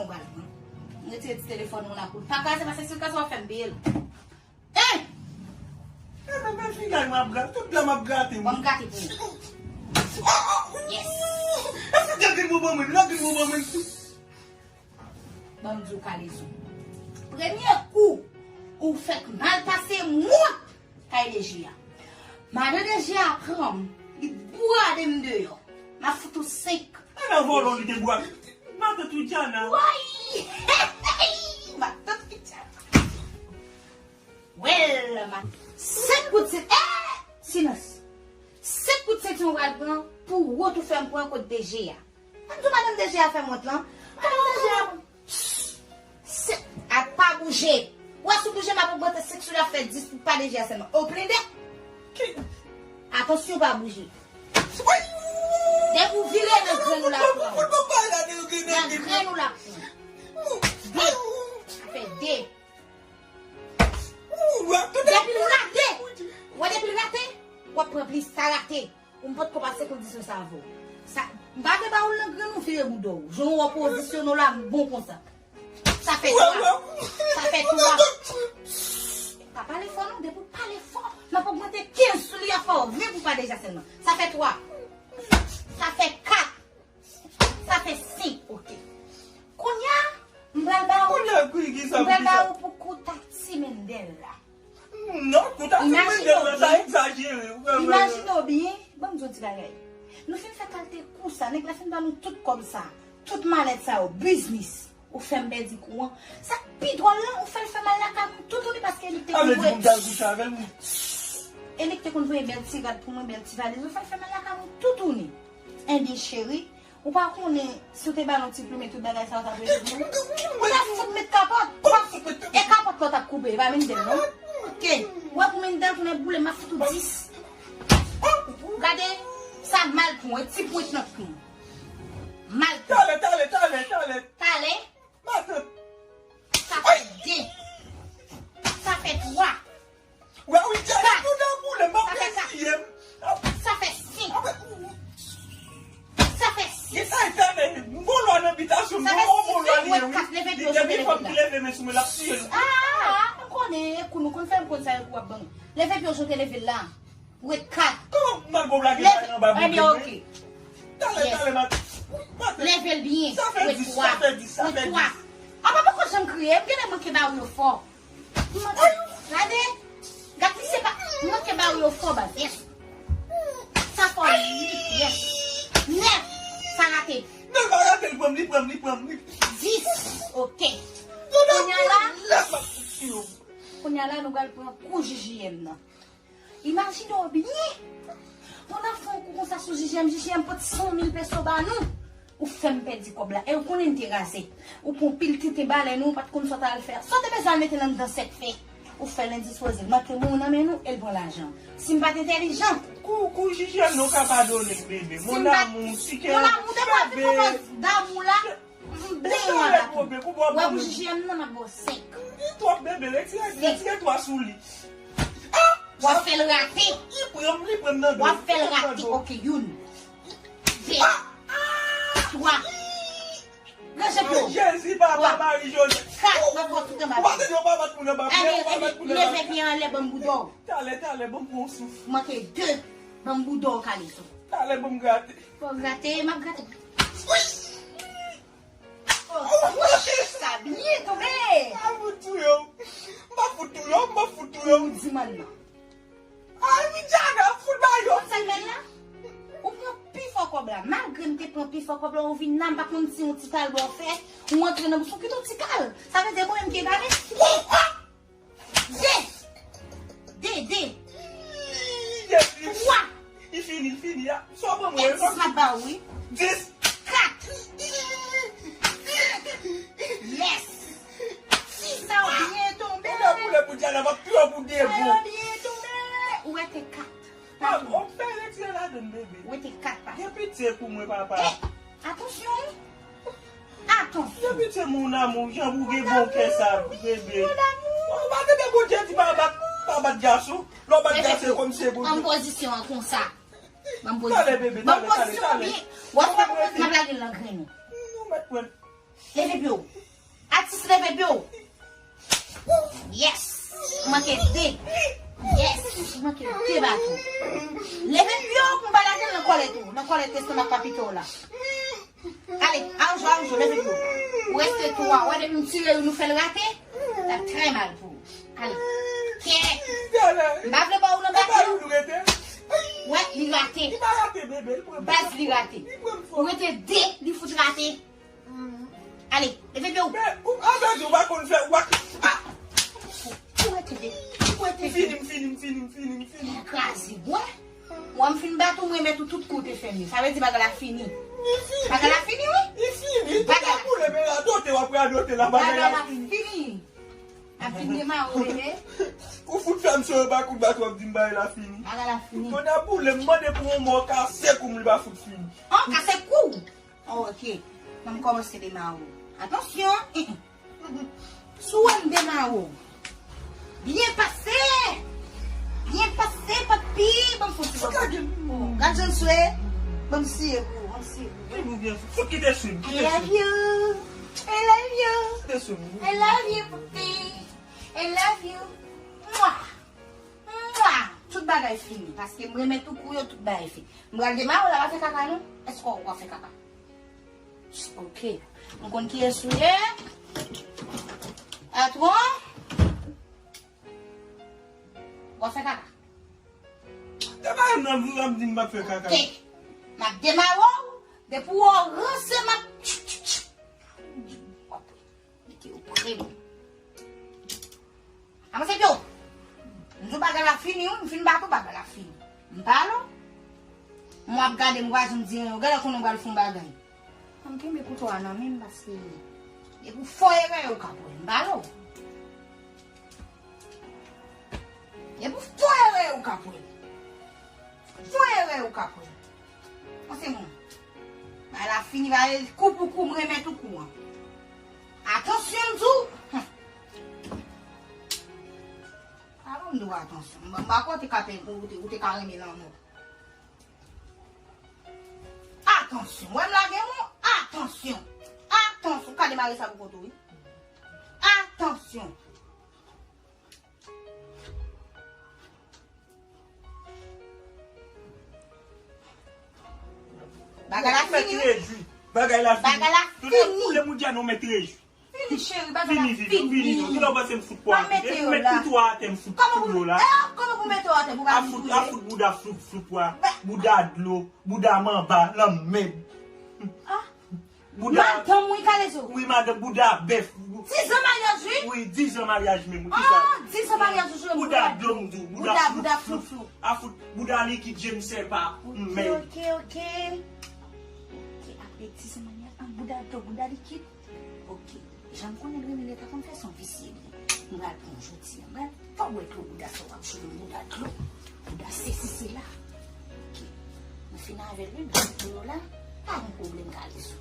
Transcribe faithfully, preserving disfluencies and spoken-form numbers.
Mwen pral pran. Mwen retire ti telefòn mwen la pou l pa kraze, paske si l kraze, w ap fè m peye l. Hein! E men, men figay m ap grate, tout dan m ap grate, wi. Ban m grate pou ou. Yes. E figay grenn mwen ban mwen, la grenn mwen ban mwen. Ban m di w, Kalezo. Premye kou ou fèk mal pase mwen kay D G a. Madan D G a pran m, li bourade m deyò. M ap fout ou senk. E nan vòlò li te bourade. Matant Widiana. Woy! Matant Widiana. Well, ma. Senk kout senti, eh! Silans. Senk kout senti ou pral pran pou wont ou fè m pran kot D G a. Ann di madanm D G a fè m wont lan. Madanm D G a, se, a pa bouje. Ou wè si w bouje, m ap ogmante senk sou li, ap fè dis pou pa D G a sèlman. Ou plede? Atansyon, pa bouje. Depi w vire nan grenn ou la pran. Nan grenn ou la pran. De. Sa fè de. Depi l rate. Ou wè depi l rate, w ap pran plis. Sa rate. Ou m potko pase kondisyon sa avè w. Sa, m pa vle ba ou l nan grenn ou vire bouda w. Jan w wè w pozisyone w la, m bon konsa. Sa fè twa. Sa fè twa. Pa pale fò non, depi w pale fò, m ap ogmante kenz sou li a fò, ven pou pa D G a sèlman. Sa fè twa. Sa fè kat. Sa fè senk, oke. Kounye a, m pral ba ou, m pral ba ou pou kout a ti Mendel la. Non, kout a ti Mendel la, sa egzajere. Imajine w byen, ban m di w ti bagay. Nou fin fè kalte kou sa, nèg la fin ban nou tout kòb sa, tout malèt sa yo, biznis. Ou fè m pèdi kou an. Sa k pi dwòl lan, ou fè l fè mal lakay moun toutouni paske Elik te konn voye. Elik te konn voye bèl ti rad pou mwen, bèl ti valiz. Ou fè l fè mal lakay moun toutouni. Enben, cheri, ou pa konnen si w te ba l yon ti plimen, tout bagay sa yo t ap rezoud non. Ou t ap fout met kapòt. Ou p ap fout met kapòt. E kapòt la w t ap koupe, e pa Mendel non. Oke. Ou wè pou Mendel tounen boule, m ap fout ou dis. Gade, sa mal pou mwen, ti pwent nan kou. Mal pou mwen. Tale, tale, tale, tale. Tale. Matant. Sa fè de. Sa fè twa. Wè, wi, tale, kat. Tout an boule, m ap reziye m. Sa fè senk. Sa fè sis. Sa fè senk. Wè, m bon lwa nan bitasyon m, m bon lwa li ye, wi. Depi fò m leve men sou mwen, l ap tiye l. Ah, ah, ah, m konnen, e kou nou konn fè m konn sa, e kou w ap ban nou. Leve pye w jan w te leve l la. Wè kat. Kòman m al ba w lage sa anba bout mwen? Ebyen, oke. Tale, tale, mat. Leve l byen. Sa fè dis, sa fè dis, sa fè dis. Apa poko janm kriye, m genlè manke ba ou yo fò. M manke, gade. Gad li se pa, m manke ba ou yo fò, baz. Yes. Sa fò uit, yes. Nèf. Sa rate. Non, l pa rate, li pran m, li pran m, li pran m, li. Dis. Oke. Kounye a la, kounye a la, nou pral pran kou J J M nan. Imajine w byen! Pandan w fè yon kou konsa sou J J M, J J M pote san mil peso ba nou. Ou fè m pèdi kòb la. E ou konnen n te raze. Ou pran pil tenten balèn, ou pa t konn sa w t al fè. Sa w te bezwen al mete nan anndan sèk fè. Ou fè l endispoze. L manke mouri nan men nou, e l pran lajan. Si m pa t entèlijan. Kou, kou J J M, nou ka padone, bebe. Mon amour, si ke. Mon amour, depi w ap vin pran pòz damou la. M blenyen w la tou. Wè pou J J M nan, m ap ba w senk. Li twòp, bebe, retire, retire twa sou li. W ap fè l rate. Li pran m, li pran m nan do. W ap fè l rate. Oke, youn. De. Twa. Ranje pye w. Jezi, papa, Mari Jozèf. Kat, m ap ba w tout anba pye. Ou pa tande, ou pa bat moun anba pye, ou pa bat moun anba pye. Leve pye anlè, ban m bouda w. Talè, talè, ban m pran yon souf. Manke de, ban m bouda w, Kalezo. Talè, ban m grate. Fò grate, m ap grate. Wi! Oh, sa byen tonbe! M pa fout touye w. M pa fout touye w, m pa fout touye w. Ou di manman. Ay, Widiana, fout ba yo. Ou sa l fè la? Ou pran pi fò kòb la. Malgre m te pran pi fò kòb la, ou vin la, m pa konn si yon ti kal ba w fè. Ou antre nan bouch ou kite yon ti kal. Sa vle di mwen menm ki egare. De! De, de! Twa! Li fini, li fini, a. Sa w ban mwen, e dis m ap ba ou, wi. Dis! Kat! Yes! Sis sa yo byen tonbe! Ou lè pou lè pou Diana, m ap pran pou de bon. Sa yo byen tonbe! Ou wè te kat. Ou fè retire ladann, bebe. Ou wè te kat pa. Gen pitye pou mwen, papa. Eh! Atansyon, wi! Atansyon. Depi se mon amour, jan pou gen bon kè sa, bebe. Mon amour. Ou pa tande Bondye di pa bat, pa bat gason. Lè w bat gason, se kòmsi se Bondye. Ban m pozisyon an konsa. Ban m pozisyon. Talè, bebe, talè, talè, talè. Ban m pozisyon an byen. W ap fè pou mwen, m ap lage l nan grenn ou. Nou mèt pran. Leve pye w. Atis, leve pye w. Yes. Ou manke de. Yes. Ou manke de baton. Leve pye w pou m pa lage l nan kòlèt ou. Nan kòlèt estomak pa pito w la. Ale, al jwe, al jwe, leve pye w. Ou reste twa. Ou wè depi m tire youn, nou fè l rate. Sa trè mal pou ou. Ale. Kè. M pa vle ba ou nan baton. Wè, li rate. Baz, li rate. Ou rete de, li fout rate. Ale, leve pye w. Men, ou, avè di, ou pa konn fè, ou pa, ah! Ou rete de, ou rete de. M fini, m fini, m fini, m fini, m fini. Kraze bwa. Mwen, m fin bat ou, m remèt ou tout kou w te fè m yo. Sa vle di bagay la fini. Li fini. Bagay la fini, wi. Li fini. Bagay la fini. Ou ta boule, men radote, w ap radote la, bagay la fini. Bagay la fini. M ap fin demare w, bebe. Ou fout fè m sou yon bakout bat, w ap di m bagay la fini. Bagay la fini. Kounye a boule, m mande pou yon mò kase kou m, li pa fout fini. An, kase kou w? Oh, ok. Ban m kòmanse demare w. Atansyon. Si w wè m demare w. Byen pase! Byen pase, papi! Ban m fon ti bò. Oh, gad jan l swe. Ban m siye pou ou, ban m siye pou ou. Fout kite sou m, kite sou m. I love you. I love you. Kite sou m. I love you, papi. I love you. Mwa. Mwa. Tout bagay fini. Paske m remèt ou kou yo, tout bagay fini. M pral demare w la, pa fè kaka non. Èske w pa fè kaka? Ok. M konn kiyès ou ye. Patwon. W ap fè kaka. Te ba m nan, w ap di m p ap fè kaka. Ok. M ap demare w. Depi w ranse, m ap. W ap mete yo pre m. Avanse pye w. M di w bagay la fini, wi. M fin bat ou, bagay la fini. M pale w. Mwen ap gade, m pa janm di anyen. Ou genlè konnen m pral fè yon bagay. An m kenbe kouto a nan men m paske depi w fè erè, ou ka pran l. M pale w. Depi w fè erè, ou ka pran l. Fè erè, ou ka pran l. Panse mwen. Bagay la fini, bagay kou pou kou, m remèt ou kou an. Atansyon, m di w. Hum. Pa ban m di w atansyon. M pa kwè w te ka pè, ou te, ou te ka renmen lanmò. Atansyon. Wè m lage mwen, atansyon. Atansyon. Ou ka demare sa pou kont ou, wi. Atansyon. Bagay la fini, wi. Bagay la fini. Bagay la fini. Tout moun di a nou mèt rejwi. Fini, cheri, bagay la fini. Fini, fini, non. Kilè w panse m fout pwa a? Mete yo la. Mèt kouto a atè, m fout kou yo la. Kòman pou mete yo atè pou pa vin touye? A fout, a fout bouda floup, floup pwa. Bouda dlo, bouda manba, lanmèd. Ah. Bouda. Madanm, wi, kalezo. Wi, madanm, bouda bèf. Dizan maryaj, wi. Wi, dizan maryaj menm, wi, kisa? Ah, dizan maryaj, wi, bouda dlo, m di w, bouda floup, bouda floup. A fout, bouda likid, je ne sais pas. Ok, ok, ok. Ok, apre dizan maryaj, an bouda dlo, bouda likid. Ok. Jan m konnen l renmen l, li ta konn fè son visye li. M pral pran jodi a. M pral fè w wè dlo bouda sa w ap jwenn bouda dlo. Bouda sesi sela. Ok. Mwen fin avè l wi, m pral pran yo la. Pa gen pwoblèm, kalezo.